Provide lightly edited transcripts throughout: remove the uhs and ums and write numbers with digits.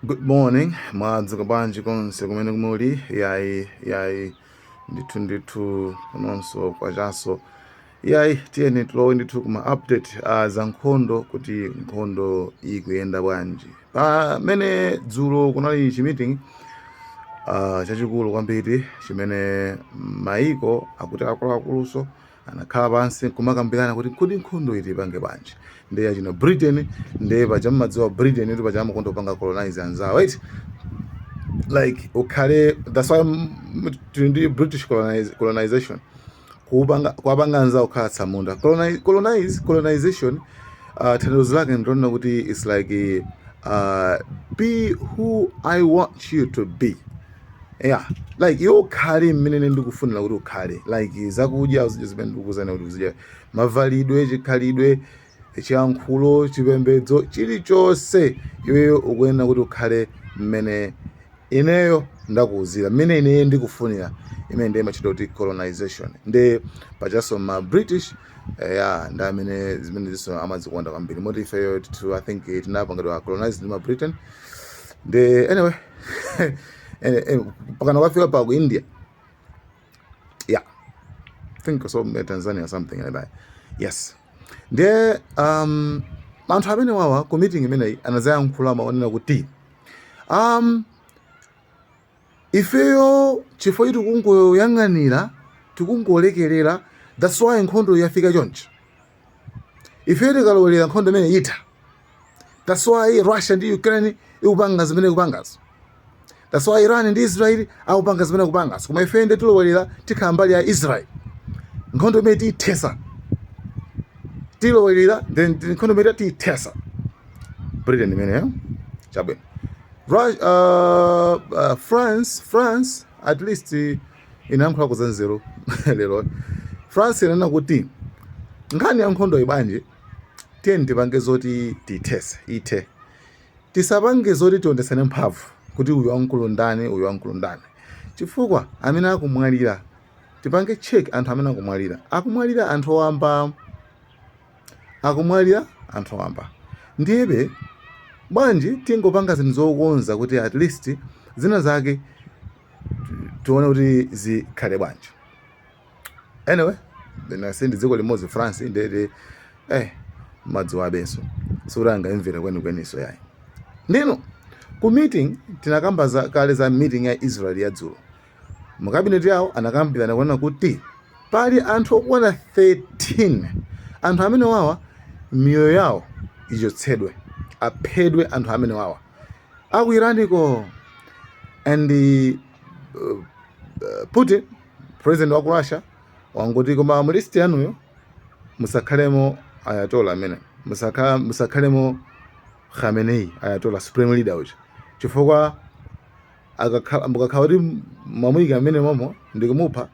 Good morning, mwadzuka bwanji konse kumene kumuli? Yayi, yayi, ndithu ndithu, kunonso kwachaso. Yayi, tiyeni tilowe ndithu kuma update za nkhondo, kuti nkhondo ikuyenda bwanji. Pamene dzulo kunali chi meeting chachikulu kwambiri chimene maiko akuti akuluakuluso anakhala pansi kumakambirana kuti kodi nkhondo iti ipange bwanji. Ndiye achina Britain, ndiye paja mmadziwa Britain itu paja amakonda kupanga colonize anzawo, right? Like ukhale, that's why tili ndi British colonization, kupanga kuwapanga anzawo kukhala atsamunda. Colonization, tanthauzo lake ndilonena kuti it's like be who I want you to be. Yeah, like iwe ukhale mmene ine ndikufunira kuti ukhale, like zakudya uzidya zimene ndikukuuzani kuti uzidya, mavalidwe, chikhalidwe, chiyankhulo, chipembedzo, chilichonse, iweyo ukuyenera kuti ukhale mmene ineyo ndakuuzira, mmene ineyo ndikufunira. Imene ndiye imachita kuti colonization. Ndi pachaso ma British, ya, ndi amene zimene ziso amazikonda kwambiri, moti ifeyo tithu, I think tinapangidwa colonized ndi ma Britain. Ndi anyway, pakana kwafika pa ku India, yeah, I think so, Tanzania or something like that. Yes, ndiye anthu amene wawa ku meeting imeneyi anazayankhula, maonera kuti ifeyo chifukwa chiti tikungoyang'anira, tikungolekerera, that's why nkhondo yafika chonchi. Ifeyo tikalowelera, nkhondo imene itha. That's why Russia ndi Ukraine ikupanga zimene ikupangazo. That's why Iran ndi Israel akupanga zimene akupangazo. Koma ifeyo ndi tilowelera, tikhala mbali ya Israel, nkhondo imene tiyithesa. Tilowelera, then nkhondo imene tiyithesa. Britain imeneyo, chabwino. France at least inayankhula kuzanzeru lero. France inanena kuti nkhani ya nkhondo ibanje, tiyeni tipange zoti tiyithese, ithe. Tisapange zoti tionesane mphamvu kuti uyu wamkulu ndani, uyu wamkulu ndani, chifukwa amene akumwalira, tipange check anthu amene akumwalira, akumwalira anthu owamba, akumwalira anthu owamba. Ndiyebe bwanji tingopanga zinthu zokonza kuti at least zina zake tione kuti zikhale bwanji? Anyway, nasi ndi dziko limodzi, France, ndete madziwa abenso sikuti angayimvera kwenikweni yayi. Ndino ku meeting tinakamba za kale za meeting ya Israel ya dzulo. Mu cabinet yawo anakambirana kuona kuti pali anthu okwana 13, anthu amene wawa miyoyo yawo ichotsedwe, aphedwe anthu amene wawa aku Iraniko. And Putin, president wa ku Russia, wangoti koma mu list yanuyo musakhalemo Ayatollah amene musakhalemo Khamenei, Ayatollah supreme leader uja, chifukwa akakhala, mukakhala kuti mwamuyika amene momo ndikumupha,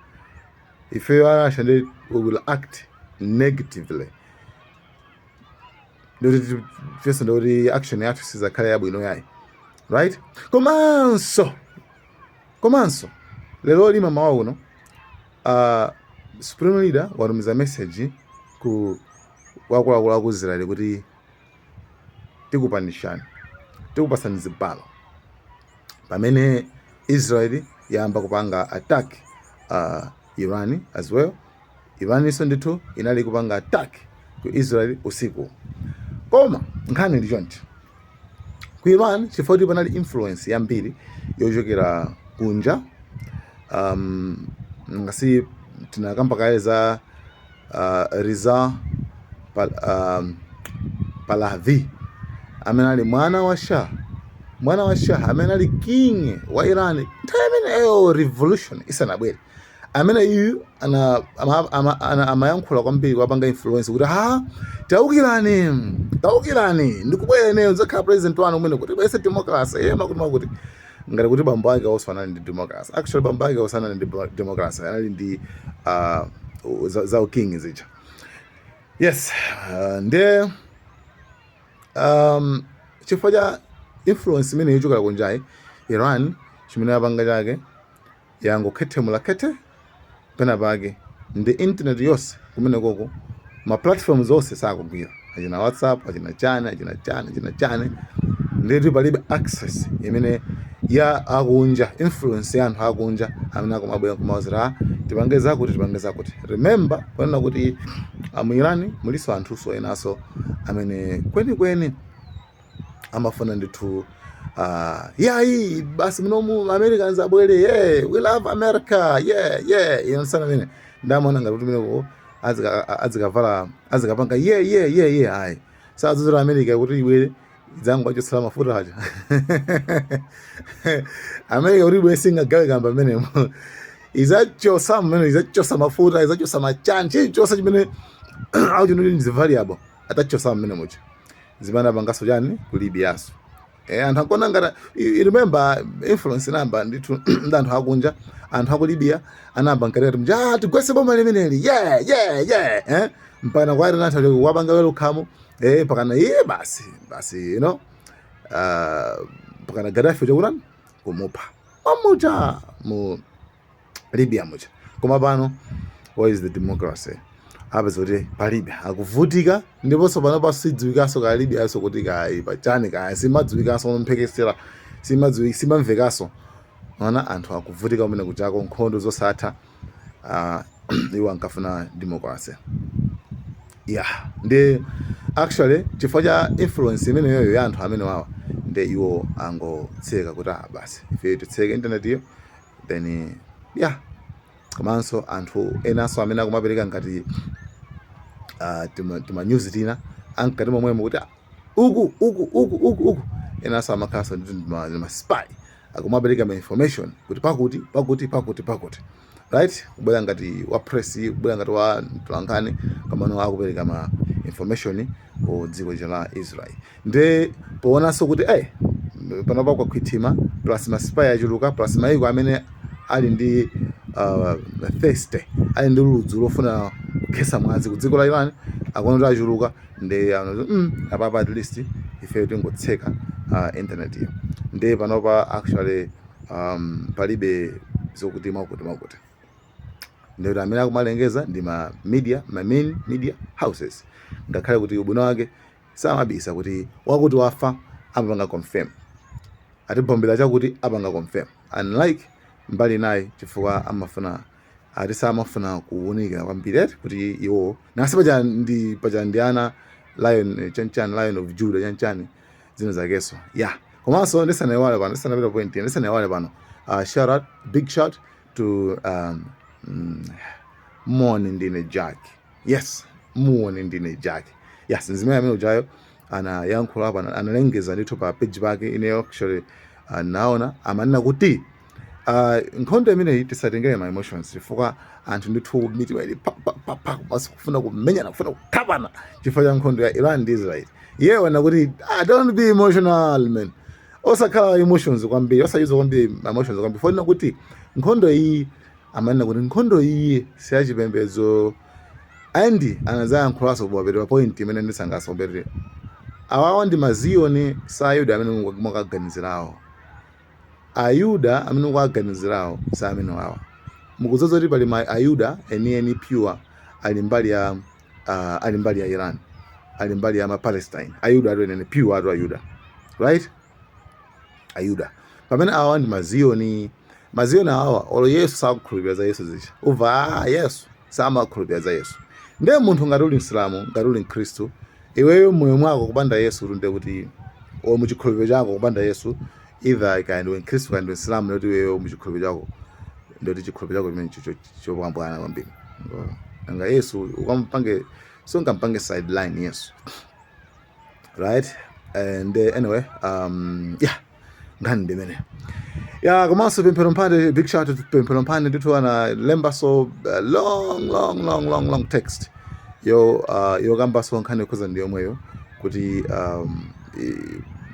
ifeyo a Russia ndi we will act negatively, ndikuti fenso ndikuti action yathu sizakhale yabwino yayi, right? Komanso lero lima mawa uno, supreme leader watumiza message ku wakuluakulu aku Israeli kuti tikupanishani, tikupasani zibalo, pamene Israeli yayamba kupanga attack Iran as well. Iran iso ndithu inali kupanga attack ku Israel usiku. Koma nkhani ndi chonchi: ku Iran, chifukwa kuti panali influence yambiri yochokera kunja, ngasi tinakamba kale za Riza Pahlavi amene ali mwana wa Shah, mwana wa Shah amene ali king wa Iran nthawi imeneyo revolution isanabwere, amene iyu amayankhula kwambiri, kwapanga influence kuti ha, taukirani, taukirani, ndikubwera ineyo, ndzakhala president wanu kumene kuti bwese democracy, iye makuti makuti, ngati kuti bambo ake awonso anali ndi democracy. Actually, bambo ake awonso anali ndi democracy, anali ndi za uking zija. Yes, ndiye chifukwa cha influence imene ichokera kunjayi, Iran chimene yapanga chake, yangokhethemula khete pena pake ndi internet yonse kumene koko, ma platforms onse sakugwira, achina WhatsApp, achina chani, achina chani, achina chani. Ndeti palibe access imene ya akunja, influence ya anthu akunja amene akumabwera kumawuzira, "Tipange zakuti, tipange zakuti." Remember kunena kuti mu Iran muliso anthuso enaso amene kwenikweni amafuna ndithu, yayi basi, munomu Americans abwere, "Yeah, we love America, yeah." You understand? Amene ndamaona ngati kuti meneko azikavala, azikapanga yeah. Ayi, sadzuzira America kuti ibwere idzangu achotsera mafuta aja. America kuti ibwere singagawe kamba amenemo, izachosa mmene izachosa mafuta, izachosa machani, chilichonse chimene akuchinoti ndi valuable atachosa mmene mucha. Zimene apangaso chani ku Libyaso, anthu akuona ngati you remember influence namba ndithu ndi anthu akunja. Anthu aku Libya anayamba mkatikati mja, "Ah, tigwetse boma limeneli, yeah," mpaka kwaita anthu wapanga welcome, pakana iye basi basi, pakana Gaddafi chakurani kumupha mamucha mu Libya mucha. Koma pano what is the democracy? Apeza kuti palibe, akuvutika. Ndiponso pano pasidziwikanso ka Libya so kuti kayi pachani kaya simadziwikanso, mphekesera simadziwi, simamvekanso. Ona anthu akuvutika kumene kuchako, nkhondo zosatha. Iwo ankafuna democracy, yeah. Ndi actually chifukwa cha influence imeneyoyo ya anthu amene wawa, ndi iwo angotseka kuti, "Ah, basi, ife titseke internet iyo." Then yeah, komanso anthu enanso amene akumapereka ngati tima news tina ankati momwemo kuti, "Ah, uku uku uku uku uku," enanso amakhalanso ndi ma spy akumapereka ma information kuti pakuti pakuti pakuti pakuti, right? Kubwera ngati wa press, kubwera ngati wa mtolankhani, kamano akupereka ma information ku dziko lija la Israel. Nde poonanso kuti panopa kwakhwitima, plus ma spy achuluka, plus maiko amene ali ndi thirst, ali ndi ludzu lofuna kukhesa mwazi ku dziko la Iran, akuona kuti achuluka. Ndi apapa at least ife tingotseka internet iyo. Ndi panopa actually palibe zokuti mwakuti mwakuti. Ndikuti amene akumalengeza ndi ma media, ma main media houses, ngakhale kuti ubwino wake samabisa kuti wakuti wafa, amapanga confirm, atibombera chakuti, apanga confirm, unlike mbali nayi, chifukwa amafuna ati samafuna kuwunikira kwambiri eti kuti iwo nasi paja ndi ana lion chanchani, Lion of Judah chanchani, zina zakeso, yeah. Komanso ndisanaiwale pano, ndisanapita point, ndisanaiwale pano, shout out, big shout to Moni Ndine Jack. Yes, Moni Ndine Jack. Yes, nzimene amene ujayo anayankhula apa, analengeza ndithu pa page pake. Ineyo actually naona amanena kuti nkhondo imeneyi tisatengere ma emotions, chifukwa anthu ndithu mitima ili pa pa pa pa basi, kufuna kumenyana, kufuna kuthapana chifukwa cha nkhondo ya Iran ndi Israel. Iye wana kuti, "Ah, don't be emotional, man, osakhala emotions kwambiri, osayuza kwambiri emotions kwambiri." Fonena kuti nkhondo iyi, amanena kuti nkhondo iyi siyachipembedzo. And anazayankhulanso kumapeto point imene ndisangasombere, awawa ndi maziyoni, sa Ayuda amene mwakaganizirawo. Ayuda amene mukuwaganizirawo sa amene wawa. Mukudziwa kuti pali ma Ayuda enieni pure ali mbali ya Iran, ali mbali ya ma Palestine. Ayuda atu enene pure atu Ayuda, right? Ayuda. Pamene awa ndi maziyoni. Maziyoni awa olo Yesu sakukhulupirira za Yesu zicha ubva, ah, Yesu samakhulupirira za Yesu. Ndiye munthu ngati uli Msilamu, ngati uli Mkhristu, iweyo moyo mwako kupanda Yesu, tunde kuti o muchikhulupiriro chako kupanda Yesu, either kaya ndiwe Mkhristu, kaya ndiwe Msilamu, ndoti iweyo muchikhulupiriro chako, ndoti chikhulupiriro chako chimene chopambwana kwambiri. Nanga Yesu ukampange, sungampange sideline Yesu, right? And anyway, yeah, nkhani ndimene ya. Komanso Pemphero Mphande, big shout to Pemphero Mphande ndithu, analembaso long long long long long text yo yokambaso nkhani yokhuza ndi yomweyo kuti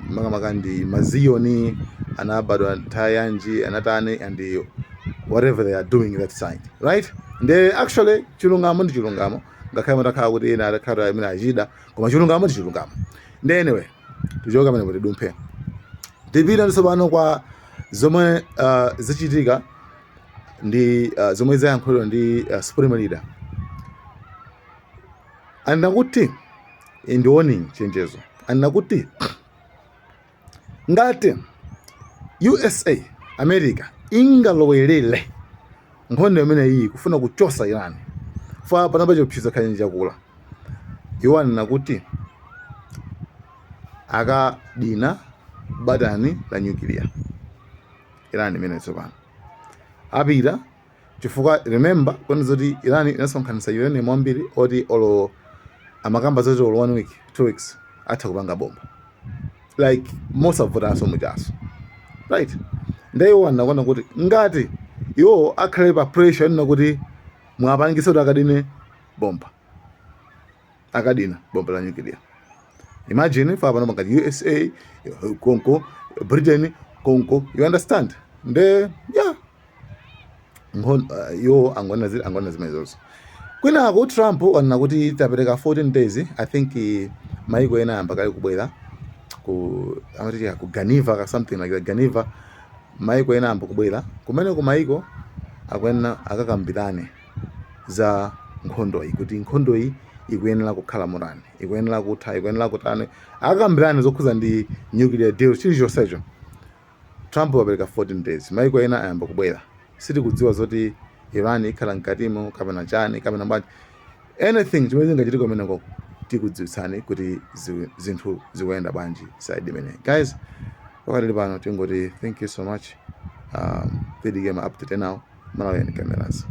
makamaka ndi maziyoni anabadwa nthawi yanji, anatani, and whatever they are doing that side, right? Nde actually chilungamo ndi chilungamo, ngakhale mutakhala kuti ena atakhala amene achida, koma chilungamo ndi chilungamo. Nde anyway, tichoka pamenepo, tidumphe, tipite tsopano kwa zomwe zichitika ndi zomwe zayankhulidwa ndi supreme leader. Anena kuti, ndi warning, chenjezo, anena kuti Ngati USA, America, ingalowelere nkhondo imene iyi kufuna kuchosa Iran fa panapa chiopsezo khale chakula, iwo anena kuti akadina batani la nuclear Iran imene tsopano apita, chifukwa remember kwene zoti Iran inasonkhanitsa uranium wambiri oti olo amakamba zoti olo one week, 2 weeks atha kupanga bomba like mosavutanso muchaso, right? Ndiye iwo anakona kuti ngati iwo akhale pa pressure ina kuti mwapangisa kuti akadine bomba, akadina bomba la nuclear. Imagine fa pano ngati USA konko, Britain konko, you understand? Nde yeah, iwo angona zimenezozo. Kwinako Trump wanena kuti tapereka 14 days. I think maiko ena ayamba kale kubwera ku amati ku Geneva ka something like that, Geneva. Maiko ena ayamba kubwera kumene ku maiko akuyenera akakambirane za nkhondoyi, kuti nkhondoyi ikuyenera kukhala motani, ikuyenera kutha, ikuyenera kutani, akakambirane zokhuza ndi nuclear deal, chilichonsecho. Trump wapereka 14 days, maiko ena ayamba kubwera. Sitikudziwa zoti Iran ikhala mkatimo kapena chani kapena bwanji. Anything chimene chingachitika kumeneko, tikudziwitsani kuti zinthu zikuyenda bwanji side imeneyi. Guys, pakatili pano tingoti thank you so much. Tidike ma update enawo. Malawi and Cameras.